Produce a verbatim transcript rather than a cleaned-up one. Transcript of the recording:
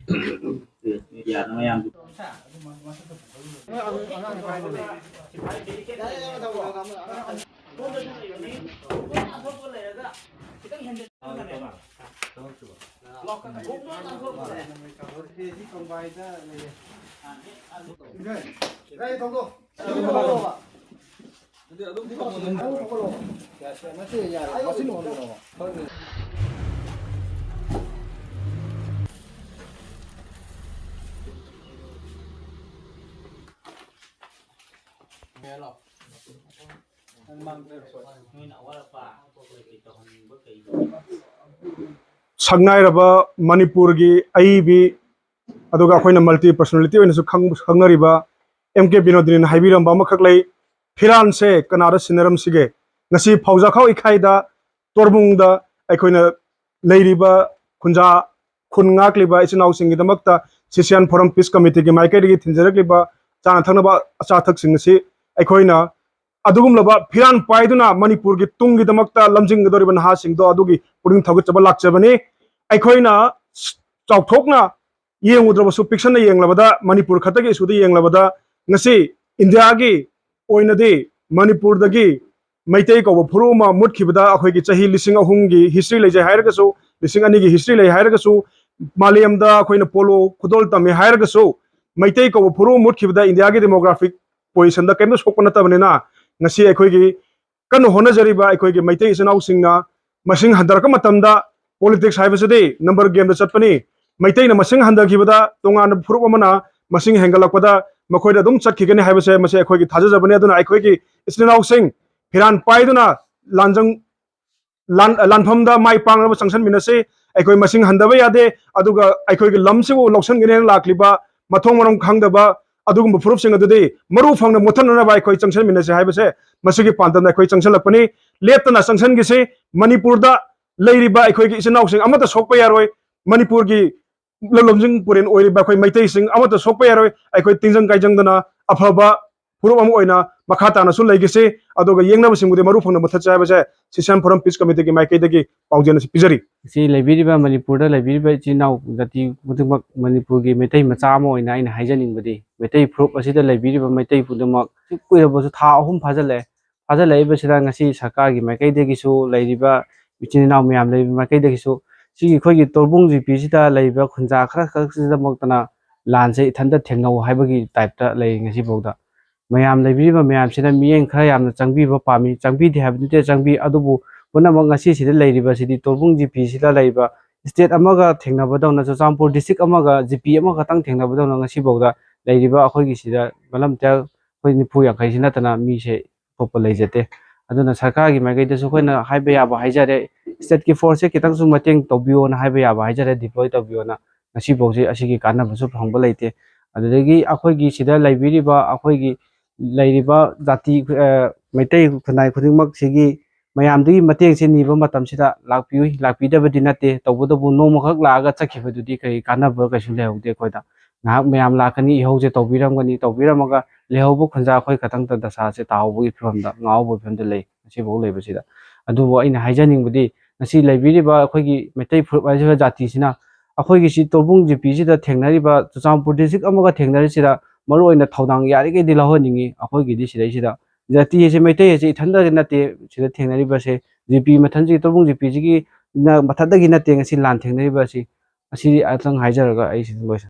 ꯃꯌꯥꯝ ꯁꯛꯅꯥꯏꯔꯕ ꯃꯅꯤꯄꯨꯔꯒꯤ ꯑꯏꯕꯤ, ꯑꯗꯨꯒ ꯑꯩꯈꯣꯏꯅ multi personality ꯑꯣꯏꯅꯁꯨ ꯈꯪ-, ꯈꯪꯅꯔꯤꯕ ꯑꯦꯝ ꯀꯦ ꯕꯤꯅꯣꯗꯤꯅꯤꯅ ꯍꯥꯏꯕꯤꯔꯝꯕ ꯑꯃꯈꯛ ꯂꯩ, "ꯐꯤꯔꯥꯟꯁꯦ ꯀꯅꯥꯗ ꯁꯤꯟꯅꯔꯝꯁꯤꯒꯦ?" ꯉꯁꯤ ꯐꯧꯖꯥꯈꯥꯎ ꯏꯈꯥꯏꯗ ꯇꯣꯔꯕꯨꯡꯗ ꯑꯩꯈꯣꯏꯅ ꯂꯩꯔꯤꯕ ꯈꯨꯟꯖꯥ ꯈꯨꯟ ꯉꯥꯛꯂꯤꯕ ꯏꯆꯤꯟ ꯏꯅꯥꯎꯁꯤꯡꯒꯤꯗꯃꯛꯇ ꯁꯤꯁꯤꯌꯥꯟ ꯐꯣꯔꯝ ꯄꯤꯁ ꯀꯃꯤꯇꯤꯒꯤ ꯃꯥꯏꯀꯩꯗꯒꯤ ꯊꯤꯟꯖꯔꯛꯂꯤꯕ ꯆꯥꯅ ꯊꯛꯅꯕ ꯑꯆꯥ ꯑꯊꯛꯁꯤꯡ ꯑꯁꯤ ꯑꯩꯈꯣꯏꯅ ꯑꯗꯨꯒꯨꯝꯂꯕ ꯐꯤꯔꯥꯟ ꯄꯥꯏꯗꯨꯅ ꯃꯅꯤꯄꯨꯔꯒꯤ ꯇꯨꯡꯒꯤꯗꯃꯛꯇ ꯂꯝꯖꯤꯡꯒꯗꯧꯔꯤꯕ ꯅꯍꯥꯁꯤꯡꯗꯣ ꯑꯗꯨꯒꯤ ꯄꯨꯛꯅꯤꯡ ꯊꯧꯒꯠꯆꯕ ꯂꯥꯛꯆꯕꯅꯤ꯫ ꯑꯩꯈꯣꯏꯅ ꯆꯥꯎꯊꯣꯛꯅ ꯌꯦꯡꯉꯨꯗ꯭ꯔꯕꯁꯨ, ꯄꯤꯛꯁꯟꯅ ꯌꯦꯡꯂꯕꯗ, ꯃꯅꯤꯄꯨꯔ ꯈꯛꯇꯒꯤ issue ꯗ ꯌꯦꯡꯂꯕꯗ, ꯉꯁꯤ ꯏꯟꯗꯤꯌꯥꯒꯤ ꯑꯣꯏꯅꯗꯤ ꯃꯅꯤꯄꯨꯔꯗꯒꯤ ꯃꯩꯇꯩ ꯀꯧꯕ ꯐꯨꯔꯨꯞ ꯑꯃ ꯃꯨꯠꯈꯤꯕꯗ ꯑꯩꯈꯣꯏꯒꯤ ꯆꯍꯤ ꯂꯤꯁꯤꯡ ꯑꯍꯨꯝꯒꯤ history ꯂꯩꯖꯩ ꯍꯥꯏꯔꯒꯁꯨ, ꯂꯤꯁꯤꯡ ꯑꯅꯤꯒꯤ history ꯂꯩ ꯍꯥꯏꯔꯒꯁꯨ, ꯃꯥꯂꯦꯝꯗ ꯑꯩꯈꯣꯏꯅ ꯄꯣꯂꯣ ꯈꯨꯗꯣꯜ ꯇꯝꯃꯤ ꯍꯥꯏꯔꯒꯁꯨ, ꯃꯩꯇꯩ ꯀꯧꯕ ꯐꯨꯔꯨꯞ ꯃꯨꯠꯈꯤꯕꯗ ꯏꯟꯗꯤꯌꯥꯒꯤ demographic position ꯗ ꯀꯔꯤꯝꯇ ꯁꯣꯛꯄ ꯅꯠꯇꯕꯅꯤꯅ, ꯉꯁꯤ ꯑꯩꯈꯣꯏꯒꯤ ꯀꯟꯅ ꯍꯣꯠꯅꯖꯔꯤꯕ ꯑꯩꯈꯣꯏꯒꯤ ꯃꯩꯇꯩ ꯏꯆꯤꯟ ꯏꯅꯥꯎꯁꯤꯡꯅ ꯃꯁꯤꯡ ꯍꯟꯊꯔꯛꯄ ꯃꯇꯝꯗ, politics ꯍꯥꯏꯕꯁꯤꯗꯤ number game ꯗ ꯆꯠꯄꯅꯤ꯫ ꯃꯩꯇꯩꯅ ꯃꯁꯤꯡ ꯍꯟꯊꯈꯤꯕꯗ ꯇꯣꯉꯥꯟꯕ ꯐꯨꯔꯨꯞ ꯑꯃꯅ ꯃꯁꯤꯡ ꯍꯦꯟꯒꯠꯂꯛꯄꯗ ꯃꯈꯣꯏꯗ ꯑꯗꯨꯝ ꯆꯠꯈꯤꯒꯅꯤ ꯍꯥꯏꯕꯁꯦ, ꯃꯁꯤ ꯑꯩꯈꯣꯏꯒꯤ ꯊꯥꯖꯖꯕꯅꯤ꯫ ꯑꯗꯨꯅ ꯑꯩꯈꯣꯏꯒꯤ ꯏꯆꯤꯟ ꯏꯅꯥꯎꯁꯤꯡ ꯐꯤꯔꯥꯟ ꯄꯥꯏꯗꯨꯅ ꯂꯥꯟꯖꯪ-, ꯂꯥꯟ-, ꯂꯥꯟꯐꯝꯗ ꯃꯥꯏ ꯄꯥꯛꯅꯕ ꯆꯪꯁꯤꯟꯃꯤꯟꯅꯁꯤ꯫ ꯑꯩꯈꯣꯏ ꯃꯁꯤꯡ ꯍꯟꯊꯕ ꯌꯥꯗꯦ꯫ ꯑꯗꯨꯒ ꯑꯩꯈꯣꯏꯒꯤ ꯂꯝꯁꯤꯕꯨ ꯂꯧꯁꯤꯟꯒꯅꯤ ꯍꯥꯏꯅ ꯂꯥꯛꯂꯤꯕ ꯃꯊꯣꯡ ꯃꯔꯝ ꯈꯪꯗꯕ ꯑꯗꯨꯒꯨꯝꯕ ꯐꯨꯔꯨꯞꯁꯤꯡ ꯑꯗꯨꯗꯤ ꯃꯔꯨ ꯐꯪꯅ ꯃꯨꯠꯊꯠꯅꯅꯕ ꯑꯩꯈꯣꯏ ꯆꯪꯁꯤꯟꯃꯤꯟꯅꯁꯤ ꯍꯥꯏꯕꯁꯦ ꯃꯁꯤꯒꯤ ꯄꯥꯟꯗꯝꯗ ꯑꯩꯈꯣꯏ ꯆꯪꯁꯤꯜꯂꯛꯄꯅꯤ꯫ ꯂꯦꯞꯇꯅ ꯆꯪꯁꯤꯟꯈꯤꯁꯤ꯫ ꯃꯅꯤꯄꯨꯔꯗ ꯂꯩꯔꯤꯕ ꯑꯩꯈꯣꯏꯒꯤ ꯏꯆꯤꯟ ꯏꯅꯥꯎꯁꯤꯡ ꯑꯃꯠꯇ ꯁꯣꯛꯄ ꯌꯥꯔꯣꯏ꯫ ꯃꯅꯤꯄꯨꯔꯒꯤ ꯂꯝꯂꯣꯝꯖꯤꯡ ꯄꯨꯔꯦꯟ ꯑꯣꯏꯔꯤꯕ ꯑꯩꯈꯣꯏ ꯃꯩꯇꯩꯁꯤꯡ ꯑꯃꯠꯇ ꯁꯣꯛꯄ ꯌꯥꯔꯣꯏ꯫ ꯑꯩꯈꯣꯏ ꯇꯤꯟꯖꯪ ꯀꯥꯏꯖꯪꯗꯅ ꯑꯐꯕ ꯐꯨꯔꯨꯞ ꯑꯃ ꯑꯣꯏꯅ ꯃꯈꯥ ꯇꯥꯅꯁꯨ ꯂꯩꯈꯤꯁꯤ꯫ ꯑꯗꯨꯒ ꯌꯦꯡꯅꯕꯁꯤꯡꯕꯨꯗꯤ ꯃꯔꯨ ꯐꯪꯅ ꯃꯨꯊꯠꯆꯩ ꯍꯥꯏꯕꯁꯦ ꯁꯤꯁꯤꯌꯥꯟ ꯐꯣꯔꯝ ꯄꯤꯁ ꯀꯃꯤꯇꯤꯒꯤ ꯃꯥꯏꯀꯩꯗꯒꯤ ꯄꯥꯎꯖꯦꯜ ꯑꯁꯤ ꯄꯤꯖꯔꯤ꯫ ꯁꯤ ꯂꯩꯕꯤꯔꯤꯕ ꯃꯅꯤꯄꯨꯔꯗ ꯂꯩꯕꯤꯔꯤꯕ ꯏꯆꯤꯜ ꯏꯅꯥꯎ ꯖꯥꯇꯤ ꯈꯨꯗꯤꯡꯃꯛ, ꯃꯅꯤꯄꯨꯔꯒꯤ ꯃꯩꯇꯩ ꯃꯆꯥ ꯑꯃ ꯑꯣꯏꯅ ꯑꯩꯅ ꯍꯥꯏꯖꯅꯤꯡꯕꯗꯤ, ꯃꯩꯇꯩ ꯐꯨꯔꯨꯞ ꯑꯁꯤꯗ ꯂꯩꯕꯤꯔꯤꯕ ꯃꯩꯇꯩ ꯈꯨꯗꯤꯡꯃꯛ ꯀꯨꯏꯔꯕꯁꯨ ꯊꯥ ꯑꯍꯨꯝ ꯐꯥꯖꯤꯜꯂꯛꯑꯦ꯫ ꯐꯥꯖꯤꯜꯂꯛꯏꯕꯁꯤꯗ ꯉꯁꯤ ꯁꯔꯀꯥꯔꯒꯤ ꯃꯥꯏꯀꯩꯗꯒꯤꯁꯨ, ꯂꯩꯔꯤꯕ ꯏꯆꯤꯜ ꯏꯅꯥꯎ ꯃꯌꯥꯝ ꯂꯩꯔꯤꯕ ꯃꯥꯏꯀꯩꯗꯒꯤꯁꯨ, ꯁꯤꯒꯤ ꯑꯩꯈꯣꯏꯒꯤ ꯇꯣꯔꯕꯨꯡ ꯖꯤꯄꯤꯁꯤꯗ ꯂꯩꯔꯤꯕ ꯈꯨꯟꯖꯥ ꯈꯔ ꯈꯛꯁꯤꯗꯃꯛꯇꯅ ꯂꯥꯟꯁꯦ ꯏꯊꯟꯇ ꯊꯦꯡꯅꯧ ꯍꯥꯏꯕꯒꯤ ꯇꯥꯏꯞꯇ ꯂꯩ ꯉꯁꯤꯐꯥꯎꯗ꯫ ꯃꯌꯥꯝ ꯂꯩꯕꯤꯔꯤꯕ ꯃꯌꯥꯝꯁꯤꯅ ꯃꯤꯠꯌꯦꯡ ꯈꯔ ꯌꯥꯝꯅ ꯆꯪꯕꯤꯕ ꯄꯥꯝꯃꯤ꯫ ꯆꯪꯕꯤꯗꯦ ꯍꯥꯏꯕ ꯅꯠꯇꯦ, ꯆꯪꯕꯤ꯫ ꯑꯗꯨꯕꯨ ꯄꯨꯝꯅꯃꯛ ꯉꯁꯤꯁꯤꯗ ꯂꯩꯔꯤꯕꯁꯤꯗꯤ ꯇꯣꯔꯕꯨꯡ ꯖꯤꯄꯤꯁꯤꯗ ꯂꯩꯔꯤꯕ ꯁ꯭ꯇꯦꯠ ꯑꯃꯒ ꯊꯦꯡꯅꯕꯗꯧꯅ, ꯆꯨꯔꯆꯥꯟꯄꯨꯔ ꯗꯤꯁꯇ꯭ꯔꯤꯛ ꯑꯃꯒ ꯖꯤꯄꯤ ꯑꯃꯈꯛꯇꯪ ꯊꯦꯡꯅꯕꯗꯧꯅ ꯉꯁꯤꯐꯥꯎꯗ ꯂꯩꯔꯤꯕ ꯑꯩꯈꯣꯏꯒꯤ ꯁꯤꯗ ꯃꯂꯝꯇꯦꯜ ꯑꯩꯈꯣꯏ ꯅꯤꯐꯨ ꯌꯥꯡꯈꯩꯁꯤ ꯅꯠꯇꯅ ꯃꯤꯁꯦ ꯑꯇꯣꯞꯄ ꯂꯩꯖꯗꯦ꯫ ꯑꯗꯨꯅ ꯁꯔꯀꯥꯔꯒꯤ ꯃꯥꯏꯀꯩꯗꯁꯨ ꯑꯩꯈꯣꯏꯅ ꯍꯥꯏꯕ ꯌꯥꯕ ꯍꯥꯏꯖꯔꯦ, ꯁ꯭ꯇꯦꯠꯀꯤ ꯐꯣꯔꯁꯁꯦ ꯈꯤꯇꯪꯁꯨ ꯃꯇꯦꯡ ꯇꯧꯕꯤꯌꯣꯅ ꯍꯥꯏꯕ ꯌꯥꯕ ꯍꯥꯏꯖꯔꯦ, ꯗꯤꯄ꯭ꯂꯣꯏ ꯇꯧꯕꯤꯌꯣꯅ꯫ ꯉꯁꯤꯐꯥꯎꯁꯦ ꯑꯁꯤꯒꯤ ꯀꯥꯟꯅꯕꯁꯨ ꯐꯪꯕ ꯂꯩꯇꯦ꯫ ꯑꯗꯨꯗꯒꯤ ꯑꯩꯈꯣꯏꯒꯤ ꯁꯤꯗ ꯂꯩꯕꯤꯔꯤꯕ ꯑꯩꯈꯣꯏꯒꯤ ꯂꯩꯔꯤꯕ ꯖꯥꯇꯤ, ꯑ, ꯃꯩꯇꯩ ꯈꯨꯟꯅꯥꯏ ꯈꯨꯗꯤꯡꯃꯛꯁꯤꯒꯤ ꯃꯌꯥꯝꯗꯒꯤ ꯃꯇꯦꯡꯁꯦ ꯅꯤꯕ ꯃꯇꯝꯁꯤꯗ ꯂꯥꯛꯄꯤꯌꯨ, ꯂꯥꯛꯄꯤꯗꯕꯗꯤ ꯅꯠꯇꯦ, ꯇꯧꯕꯇꯕꯨ ꯅꯣꯡꯃꯈꯛ ꯂꯥꯛꯑꯒ ꯆꯠꯈꯤꯕꯗꯨꯗꯤ ꯀꯔꯤ ꯀꯥꯟꯅꯕ ꯀꯩꯁꯨ ꯂꯩꯍꯧꯗꯦ ꯑꯩꯈꯣꯏꯗ꯫ ꯉꯥꯏꯍꯥꯛ ꯃꯌꯥꯝ ꯂꯥꯛꯀꯅꯤ, ꯏꯍꯧꯁꯦ ꯇꯧꯕꯤꯔꯝꯒꯅꯤ, ꯇꯧꯕꯤꯔꯝꯃꯒ ꯂꯩꯍꯧꯕ ꯈꯨꯟꯖꯥ ꯑꯩꯈꯣꯏ ꯈꯛꯇꯪꯗ ꯗꯁꯥꯁꯦ ꯇꯥꯍꯧꯕꯒꯤ ꯐꯤꯕꯝꯗ, ꯉꯥꯎꯕꯒꯤ ꯐꯤꯕꯝꯗ ꯂꯩ ꯉꯁꯤꯐꯥꯎ ꯂꯩꯕꯁꯤꯗ꯫ ꯑꯗꯨꯕꯨ ꯑꯩꯅ ꯍꯥꯏꯖꯅꯤꯡꯕꯗꯤ, ꯉꯁꯤ ꯂꯩꯕꯤꯔꯤꯕ ꯑꯩꯈꯣꯏꯒꯤ ꯃꯩꯇꯩ ꯐꯨꯔꯨꯞ ꯍꯥꯏꯔꯤꯕ ꯖꯥꯇꯤꯁꯤꯅ ꯑꯩꯈꯣꯏꯒꯤ ꯁꯤ ꯇꯣꯔꯕꯨꯡ ꯖꯤꯄꯤꯁꯤꯗ ꯊꯦꯡꯅꯔꯤꯕ, ꯆꯨꯔꯆꯥꯟꯄꯨꯔ ꯗꯤꯁꯇ꯭ꯔꯤꯛ ꯑꯃꯒ ꯊꯦꯡꯅꯔꯤꯁꯤꯗ ꯃꯔꯨꯑꯣꯏꯅ ꯊꯧꯗꯥꯡ ꯌꯥꯔꯤꯈꯩꯗꯤ ꯂꯧꯍꯟꯅꯤꯡꯉꯤ꯫ ꯑꯩꯈꯣꯏꯒꯤꯗꯤ ꯁꯤꯗꯩꯁꯤꯗ ꯖꯥꯇꯤ ꯑꯁꯤ ꯃꯩꯇꯩ ꯑꯁꯤ ꯏꯊꯟꯇꯗꯤ ꯅꯠꯇꯦ ꯁꯤꯗ ꯊꯦꯡꯅꯔꯤꯕꯁꯦ, ꯖꯤꯄꯤ ꯃꯊꯟꯁꯤ, ꯇꯣꯔꯕꯨꯡ ꯖꯤꯄꯤꯁꯤꯒꯤ ꯅ-, ꯃꯊꯟꯇꯒꯤ ꯅꯠꯇꯦ ꯉꯁꯤ ꯂꯥꯟ ꯊꯦꯡꯅꯔꯤꯕ ꯑꯁꯤ꯫ ꯑꯁꯤ ꯑꯇꯪ ꯍꯥꯏꯖꯔꯒ ꯑꯩ ꯁꯤꯗ ꯂꯣꯏꯁꯤꯟ-